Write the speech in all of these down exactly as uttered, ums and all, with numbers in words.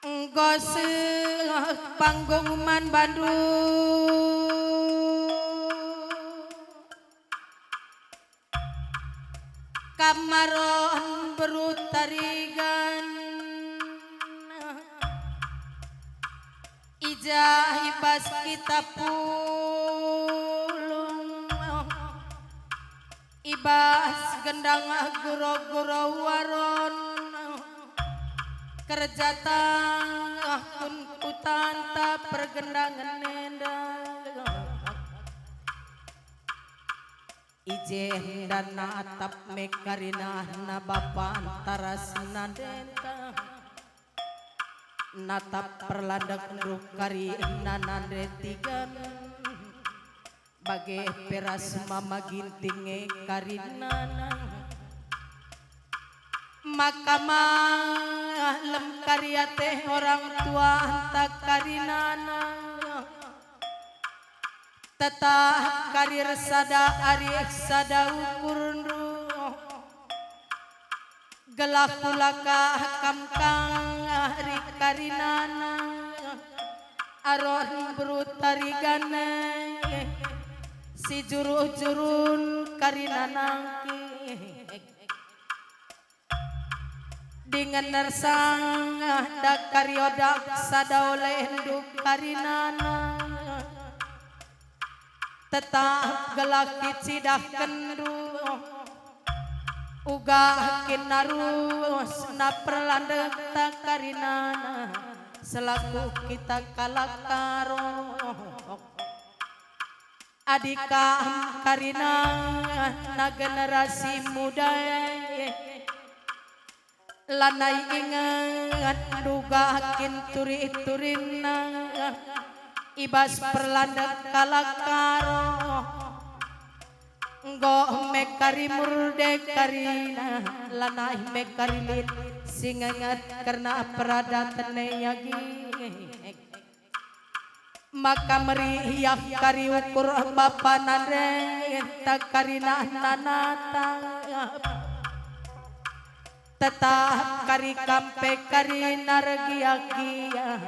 Enggo seh panggung man bandu, kam Aron beru Tarigan, i ja i bas kita pulung. I bas gendang guro-guro Aron, kerja tah kun kutanta pergendangen enda. I jenda natap me karinana bapa antaras nandenta. Natap perlandekndu karinana nande Tigan, bage pe ras Mama Ginting e karinana. Maka malem kari ate orang tuanta karinana. Tetap kari ersada ari sada ukurndu. Gelah kulaka kam kari karinana, Aron beru Tarigan e, si juru-jurun karinana nangki. Dingen ersang da kari odak sada olehndu karinana. Tetap gelah icidahkenndu, uga kin arusna perlandekta karinana selaku kita kalak Karo. Adi kam karinana generasi muda e, lanai inget nduga kin turi-turinna i bas perlandek kalak Karo. Enggo me kari murde karina, lanai me kari lit si ngenget kerna peradaten e agi. Maka meriah kari ukur bapa nande enta karina nanata. Tetap kari kam pe karina ergiah-giah,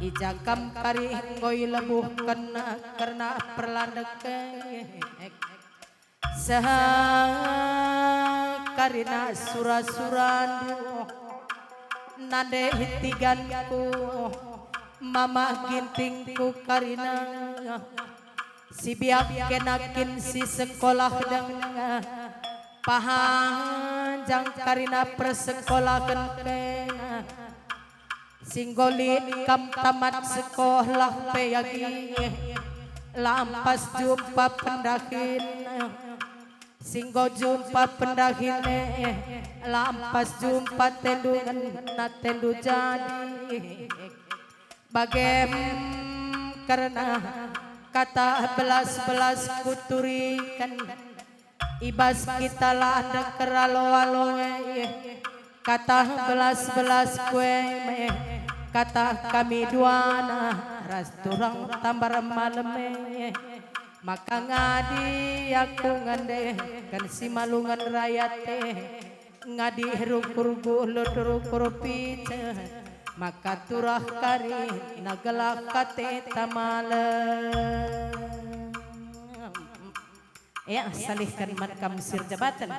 i ja kam kari enggo ilebuhken kerna perlandek e. Seh karina sura-surandu, nande Tiganku, Mama Gintingku karina. Si biak kena kin si sekolah denga, pahanjang karina persekolahen kena. Si enggo lit kam tamat sekolah pe agi, lampas jumpa pendahin. Si enggo jumpa pendahin e, lampas jumpa tendungen na tendu jadi. Bagem kerna kata belas-belas kuturiken, i bas kita la ndeker alo-alo e, kata belas-belas kue me, kata kami duana ras turang tambar malem e. Maka ngadi aku ngendeken si malungen rayat e, ngadi rukur gulut rukur pice, maka turah kari na gelah kateta malem. Ya, salihken man kam sir jabaten.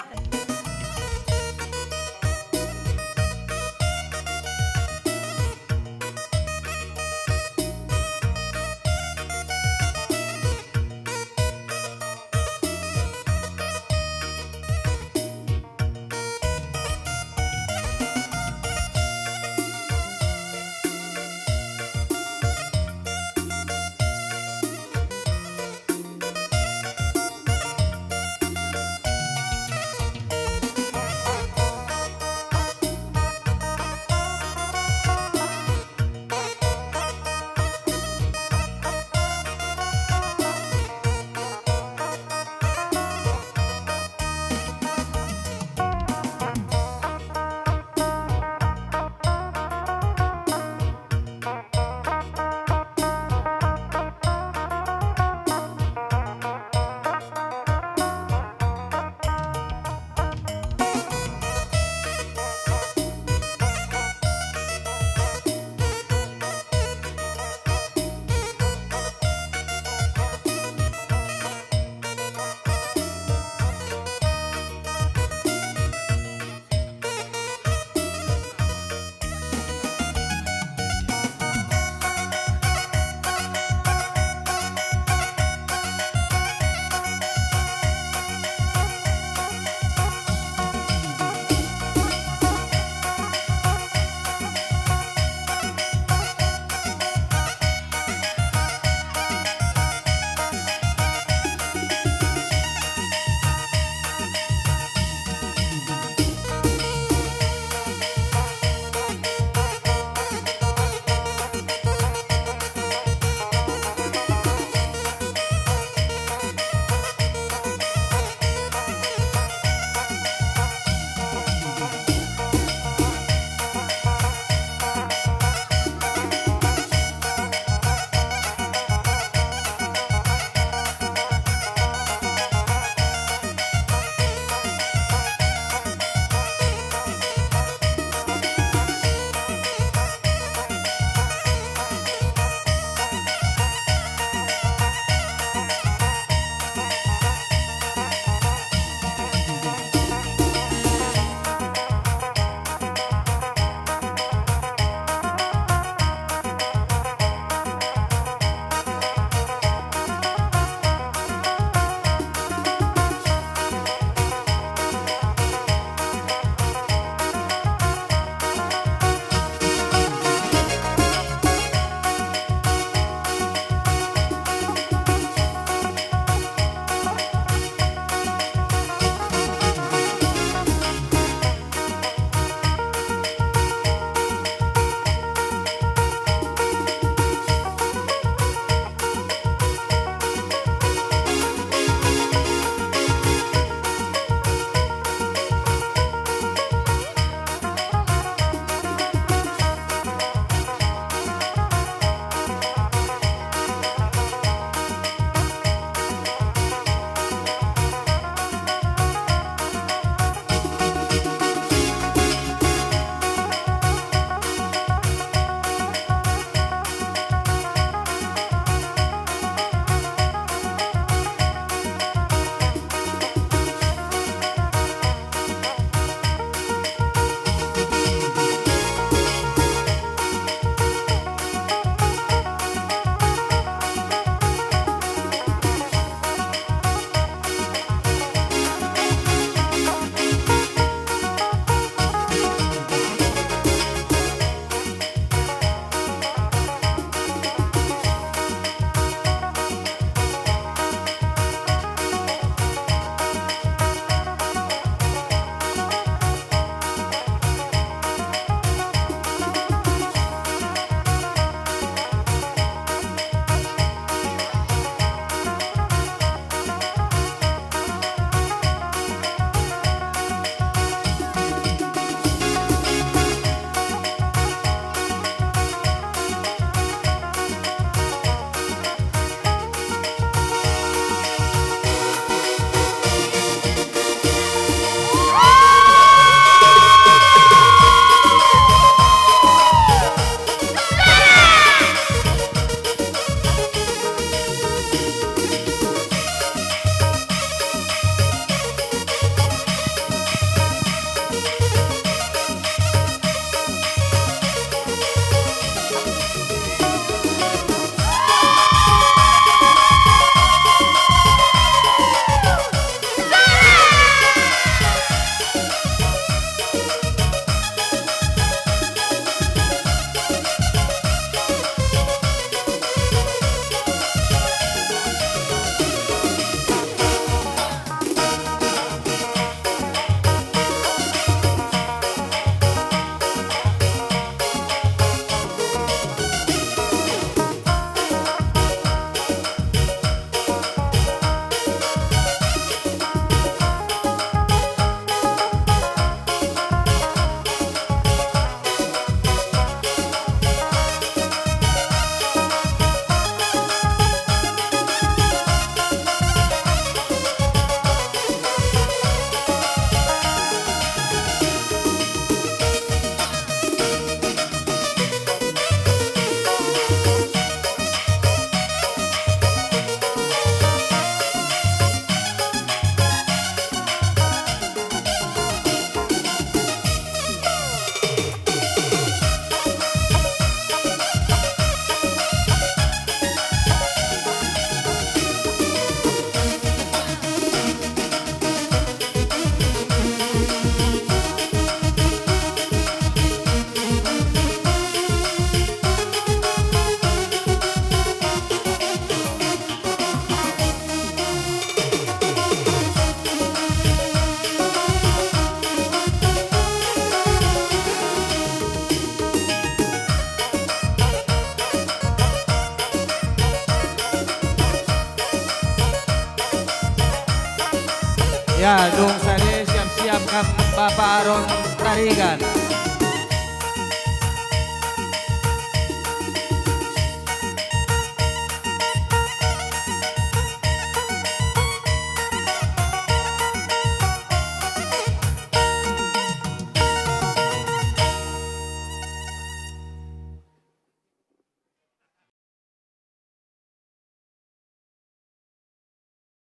Ya, dung sale siap-siap kam Bapak Aron Tarigan.